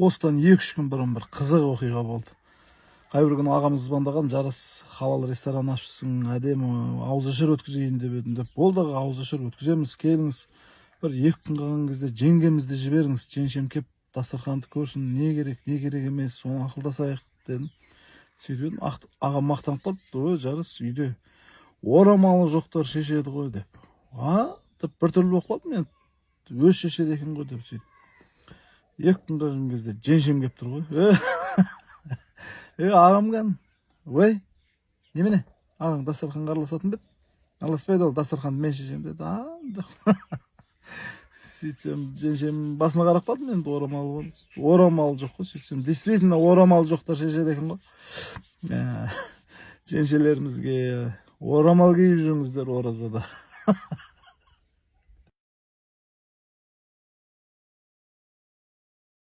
Осыдан 2-3 күн бұрын бір қызық оқиға болды. Қай бір күні ағамыз звондаған: «Жарас, халал ресторан ашыпсың, әдемі ауызашар өткізейін деп едім», – деп. «Болды, аға, ауызашар өткіземіз, келіңіз. Бір 2 күн қалған кезде жеңгемізді жіберіңіз, жеңшем кеп дастарханды көрсін, не керек, не керек емес, соны ақылдасайық», – дедім. Сөйтіп едім, ағам мақтанып қалыпты: «Ой, Жарас, үйде орамалы жоқтар шешеді ғой», – деп. «А?» – деп біртүрлі болып қалдым мен, өзі шешеді екен ғой деп. Сөйтіп 2 күн қалған кезде жеңшем келіп тұр ғой. «Е, ағам кән, ой, немене, ағаң дастарханға араласатын ба еді? Араласпайды ол, дастарханды мен шешемін», – деді. «А?» – деп. Сөйтсем, жеңшем басына қарап қалдым енді, орамалы бар, орамалы жоқ қой. Сөйтсем, действительно орамалы жоқтар шешеді екен ғой. Жеңшелерімізге орамал киіп жүріңіздер оразада.